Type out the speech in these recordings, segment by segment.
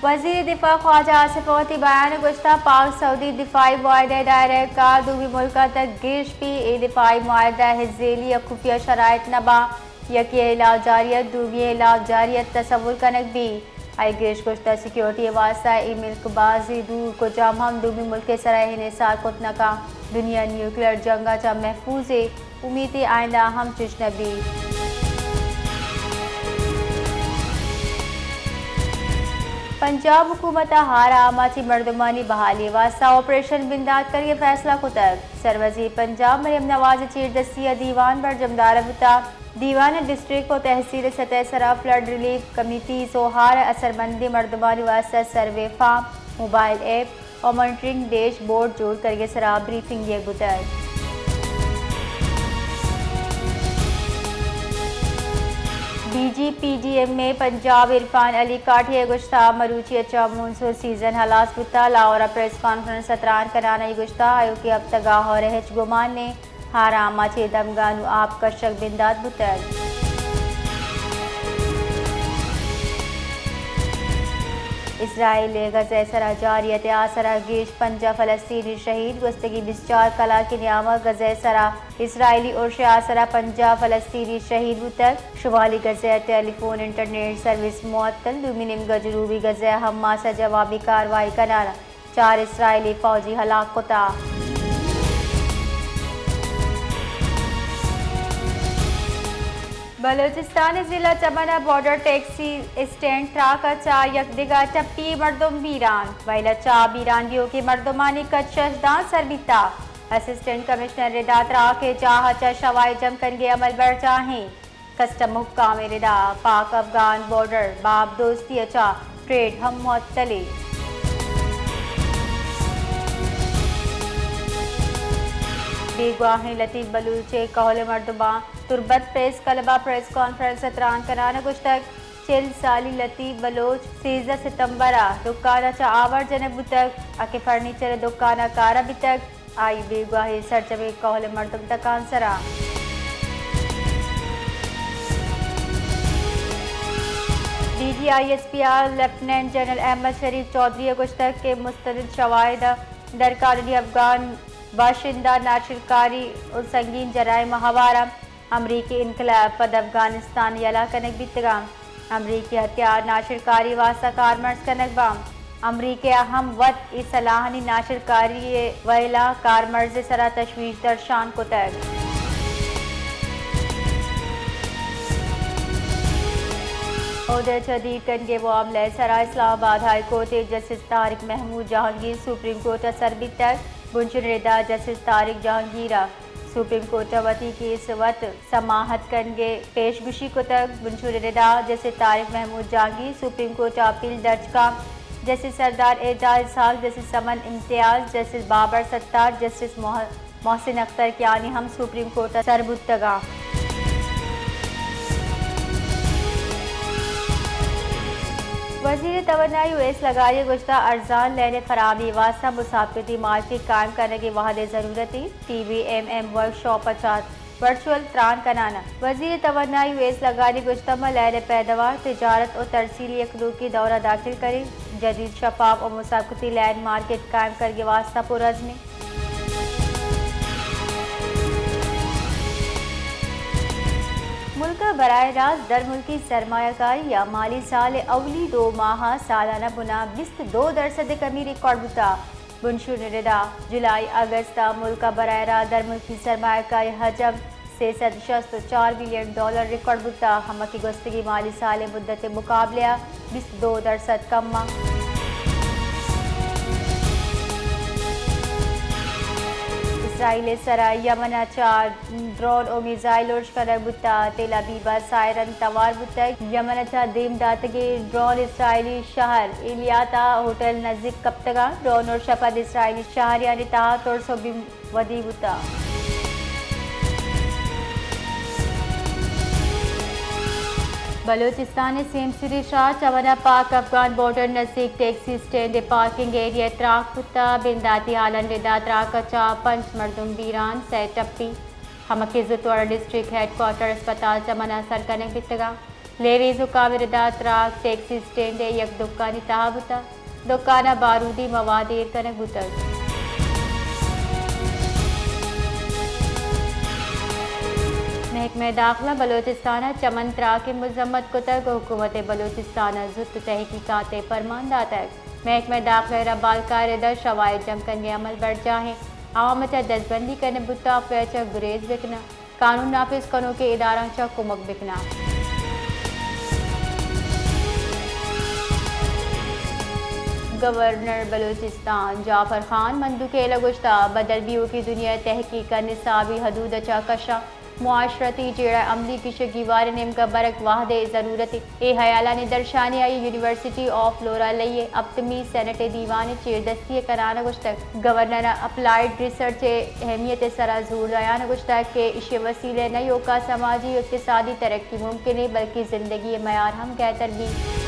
وزیر دفاع خواجہ آصف ءَ وتی بیان ءَ گوشتگ، پاک سعودی دفاعی معاہدہ ءِ دائرہ کار دومی ملکاں تک گیش بی، اے دفاعی معاہدہ ءِ ذیلی یا خفیہ شرائط نہ باں، یکے ءِ ہلاپ جاریت دومی ءِ ہلاپ جاریت تصور کنگ بی۔ آئی ءَ گیش گوشتگ، سیکورٹی ءِ واستہ اے ملک بازیں دور کجام ہم دومی ملک ءِ سرا انحصار کت نہ کنت۔ دنیا نیوکلیئر جنگ ءَ چہ محفوظ ایں، امیتے آئندہ ءَ ہم چش نہ بیت۔ پنجاب حکومت ءَ ہارا آماچیں مردمانی بحالی ءِ واستہ آپریشن بندات کنگ ءِ فیصلہ کتگ۔ سروزیر پنجاب مریم نواز ءِ چیردستی ءَ دیوان برجم دارگ بوتگ۔ دیوان ءَ ڈسٹرکٹ ءُ تحصیل ءِ سطح ءِ سرا فلڈ ریلیف کمیٹیز ءُ ہار ءِ اثرمندیں مردمانی واستہ سروے فارم، موبائل ایپ ءُ مانیٹرنگ ڈیش بورڈ جوڑ کنگ ءِ سرا بریفنگ یے بوتگ۔ D G P D M A Punjab Irfan Ali Kathia ءَ گوشتگ، مروچی ءَ چہ مونسون سیزن ہلاس بوتگ۔ لاہور ءَ پریس کانفرنس ءَ تران کنان ءَ گوشتگ، آیوکیں ہپتگ ءَ ہور ءِ ہچ گمان نیں، ہار ءَ آماچیں دمگاں نوں آپ کشگ بندات بوتگ۔ اسرائیل ءِ غزہ ءِ سرا جارحیت ءِ آسرا گیش پنجاہ فلسطینی شہید، گوستگیں بیست چار کلاک ءِ نیام ءَ غزہ ءِ سرا اسرائیلی ارش ءِ آسرا پنجاہ فلسطینی شہید بوتگ۔ شمالی غزہ ءِ ٹیلی فون انٹرنیٹ سروس معطل، دومی نیمگ ءَ جنوبی غزہ ءَ حماس ءَ جوابی کاروائی کنان ءَ چار اسرائیلی فوجی ہلاک کتگ۔ بلوچستان ءِ ضلع چمن ءَ بارڈر ٹیکسی اسٹینڈ ٹرک ءِ چہ یک دگہ ٹپی ءَ مردم بیران، وئیل ءَ چہ بیران بیوکیں مردمانی کچ شش داں سر بیتگ۔ اسسٹنٹ کمشنر ءِ ردا تراک ءِ جاہ ءَ چہ شواہد جم کنگ ءِ عمل برجاہ اِنت۔ کسٹم ءِ حکام ءِ ردا پاک افغان بارڈر باب دوستی ءَ چہ ٹریڈ ہم معطل اِنت۔ بیگواہیں لطیف بلوچ ءِ کہول ءِ مردماں تربت پریس کلب ءَ پریس کانفرنس ءَ تران کنان ءَ گوشتگ، چل سالی لطیف بلوچ سیزدہ ستمبر ءَ دکان ءَ چہ آوار جنگ بوتگ، آ کہ فرنیچر ءِ دکان ءَ کار ءَ بیتگ۔ آئی بیگواہی ءِ سرجمیں کہول ءِ مردم تکانسر اَنت۔ D G I S P ءَ لیفٹیننٹ جنرل احمد شریف چوہدری ءَ گوشتگ کہ مستند شواہد ءِ درکار اِنت، افغان باشندہ ناشرکاری ءُ سنگین جرائم ءِ ہوار اَنت۔ امریکی انقلاب پد افغانستان یلہ کنگ بیتگ اَنت۔ امریکی ہتھیار ناشرکاری ءِ واستہ کارمرز کنگ باں۔ امریکہ ءَ ہم وت اے سلاہانی ناشرکاری ءِ وئیل ءَ کارمرز ءِ سرا تشویش درشان کتگ۔ عہدہ ءَ چہ دیر کنگ ءِ معاملہ ءِ سرا اسلام آباد ہائی کورٹ ءِ جسٹس طارق محمود جہانگیر سپریم کورٹ ءَ سر بیتگ۔ بنشون ءِ ردا جسٹس طارق جہانگیر ءَ سپریم کورٹ ءَ وتی کیس ءِ وت سماعت کنگ ءِ پیش گوشی کتگ۔ بنشون ءِ ردا جسٹس طارق محمود جہانگیر، سپریم کورٹ ءَ اپیل درج کنت، جسٹس سردار اعجاز اسحاق، جسٹس سمن امتیاز، جسٹس بابر ستار، جسٹس مح-، محسن اختر کہ آنی ہم سپریم کورٹ ءَ سر بوتگ اَنت۔ وزیر توانائی اویس لغاری ءَ گوشتگ، ارزان لین ءِ فراہمی ءِ واستہ مسابقتی مارکیٹ قائم کنگ ءِ وہد ءِ ضرورت اِنت۔ T B M M workshop ءَ چہ ورچوئل تران کنان ءَ وزیر توانائی اویس لغاری ءَ گوشتگ، ما لین ءِ پیداوار، تجارت ءُ ترسیل ءِ یک نوکیں دور ءَ داخل کنیں۔ جدید، شفاف ءُ مسابقتی لین مارکیٹ قائم کنگ ءِ واستہ پرعزم ایں۔ ملک ءَ براہ راست درملکی سرمایہ کاری ءَ مالی سال ءِ اولی دو ماہ ءَ سالانہ بنا بیست دو درسد ءِ کمی ریکارڈ بوتگ۔ بنشون ءِ ردا جولائی اگست ءَ ملک ءَ براہ راست درملکی سرمایہ کاری ءِ حجم سے سد شست ءُ چار بلین ڈالر ریکارڈ بوتگ، ہما کہ گوستگیں مالی سال ءِ مدت ءِ مقابلہ ءَ بیست دو درسد کم اِنت۔ اسرائیل ءِ سرا یمن ءَ چہ ڈرون ءُ میزائل ارش کنگ بوتگ۔ تل ابیب ءَ سائرن توار بوتگ۔ یمن ءَ چہ دیم داتگیں ڈرون اسرائیلی شہر ایلیات ءِ ہوٹل نزیک کپتگ اَنت۔ ڈرون ارش ءَ پد اسرائیلی شہریانی تہا ترس ءُ بیم ودی بوتگ۔ بلوچستان ءِ سیمسر ءِ شہر چمن ءَ پاک افغان بارڈر نزیک ٹیکسی اسٹینڈ ءِ پارکنگ ایریا ءَ تراک بوتگ۔ بنداتی حالانی ردا تراک ءَ چہ پنچ مردم بیران، سئے ٹپی۔ ہمک ءَ زوت وڑا ڈسٹرکٹ ہیڈ کوارٹر اسپتال چمن ءَ سر کنگ بیتگ اَنت۔ لیویز ءُ کامردا تراک ٹیکسی اسٹینڈ ءِ یک دکانی تہا بوتگ۔ دکان ءَ بارودی مواد ایر کنگ بوتگ۔ محکمہ داخلہ بلوچستان ءَ چمن تراک ءِ مذمت کتگ ءُ حکومت بلوچستان ءَ زوت تحقیقات ءِ پرمان داتگ۔ محکمہ داخلہ ءِ ربالکار ءِ داں شواہد جم کنگ ءِ عمل برجاہ اِنت۔ عوام ءَ چہ دزبندی کنگ بوتگ، آ چہ گریز بکناں۔ قانون نافذ کنوکیں اداراں چہ کمک بکناں۔ گورنر بلوچستان جعفر خان مندوخیل ءَ گوشتگ، بدل بیوکیں دنیا ءِ تحقیق ءَ نصابی حدود ءَ چہ کشاں، معاشرتی جیڑہ عملی گیش گیوار ءِ نیمگ ءَ برگ وہد ءِ ضرورت اِنت۔ اے ہیالانی درشانی آئی یونیورسٹی آف لورالئی ءِ ہپتمی سینٹ ءِ دیوان ءِ چیردستی ءَ کنان ءَ گوشتگ۔ گورنر ءَ اپلائیڈ ریسرچ ءِ اہمیت ءِ سرا زور دیان ءَ گوشتگ کہ ایشی ءِ وسیلہ ءَ نہ ایوکا سماجی ءُ اقتصادی ترقی ممکن اِنت، بلکیں زندگی ءِ معیار ہم گہتر بیت۔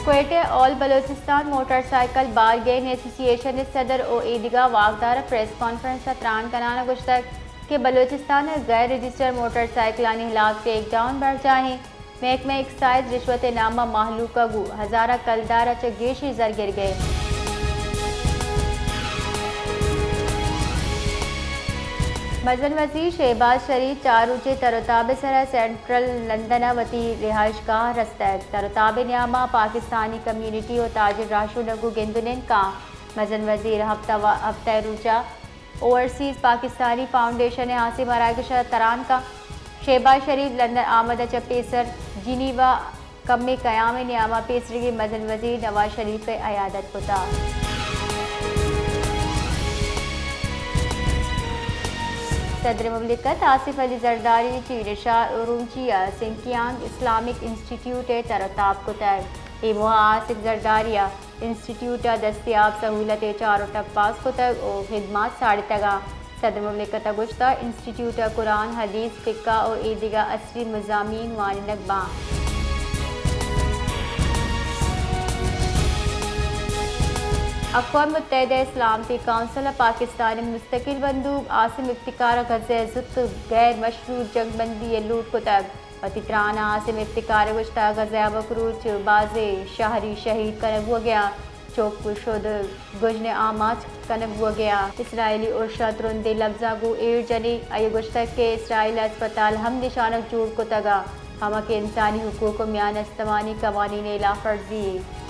کوئٹہ ءَ آل بلوچستان موٹر سائیکل بارگین ایسوسی ایشن ءِ صدر ءُ ایدگہ واکدار ءَ پریس کانفرنس ءَ تران کنان ءَ گوشتگ کہ بلوچستان ءَ غیر رجسٹرڈ موٹر سائیکلانی ہلاپ ٹیک ڈاؤن برجاہ اِنت۔ محکمہ ایکسائز رشوت ءِ نام ءَ مہلوک ءَ گوں ہزاراں کلدار ءَ چہ گیشیں زر گرگ ءَ اِنت۔ مزن وزیر شہباز شریف چار روچیں تر ءُ تاب ءِ سرا سینٹرل لندن ءَ وتی رہائشگاہ ءَ رستگ۔ تر ءُ تاب ءِ نیام ءَ پاکستانی کمیونٹی ءُ تاجر راہشوناں گوں گند ءُ نند کنت۔ مزن وزیر ہپتہ و-، ہپتہ ءِ روچ ءَ اوورسیز پاکستانی فاؤنڈیشن ءِ ہاسیں مراگش ءَ تران کنت۔ شہباز شریف لندن آمد ءَ چہ پیسر جنیوا کمیں قیام ءِ نیام ءَ پیسریگیں مزن وزیر نواز شریف ءِ عیادت کتگ۔ صدر مملکت آصف علی زرداری چین ءِ شہر اورومچی ءَ سنکیانگ اسلامک انسٹیٹیوٹ ءِ تر ءُ تاب کتگ۔ اے موہ ءَ آصف زرداری ءَ انسٹیٹیوٹ ءَ دستیاب سہولت ءِ چار ءُ ٹپاس کتگ ءُ خدمات ساڑتگ اَنت۔ صدر مملکت ءَ گوشتگ، انسٹیٹیوٹ ءَ قرآن، حدیث، فقہ ءُ ایدگہ عصری مضامین وانینگ باں۔ اقوام متحدہ ءِ سلامتی کونسل ءَ پاکستان ءِ مستقل مندوب عاصم افتخار ءَ غزہ ءِ زوت ءُ غیر مشروط جنگ بندی ءِ لوٹ کتگ۔ وتی تران ءَ عاصم افتخار ءَ گوشتگ، غزہ ءَ بکروچ ءُ بازیں شہری شہید کنگ بوگ ءَ اَنت، چک ءُ شد ءُ گژن ءِ آماچ کنگ بوگ ءَ اَنت۔ اسرائیلی ارش ءَ ترندیں لبزاں گوں ایر جنی۔ آئی ءَ گوشتگ کہ اسرائیل ءَ اسپتال ہم نشانگ جوڑ کتگ اَنت، ہما کہ انسانی حقوق ءُ میان استمانی قوانین ءِ ہلاپ ورزی اِنت۔